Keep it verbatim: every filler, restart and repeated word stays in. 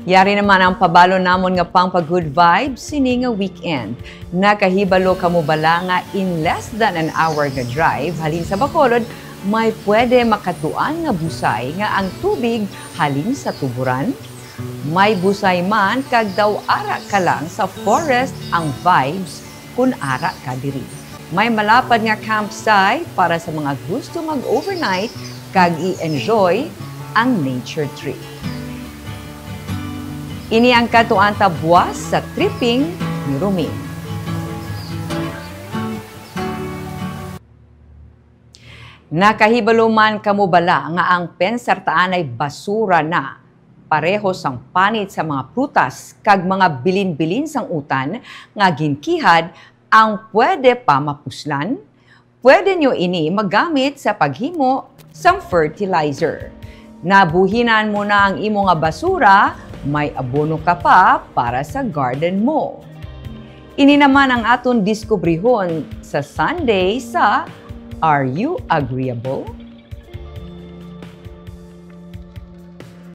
Yari naman ang pabalo namon nga pang pa-good vibes sini nga weekend. Nakahibalo kamo bala nga in less than an hour nga drive halin sa Bacolod, may pwede makatuan nga busay nga ang tubig halin sa tuburan? May busay man kag daw ara ka lang sa forest ang vibes kun ara ka diri. May malapad nga campsite para sa mga gusto mag-overnight kag i-enjoy ang nature trip. Ini ang katuan ta buwas sa tripping ni Roming. Nakahibalo man kamo bala nga ang pensartaan ay basura na, pareho sang panit sa mga prutas kag mga bilin-bilin sang utan nga ginkihad, ang pwede pa mapuslan? Pwede nyo ini magamit sa paghimo sang fertilizer. Nabuhinan mo na ang imo nga basura, may abono ka pa para sa garden mo. Ini naman ang aton diskubrihon sa Sunday sa Are You Agreeable?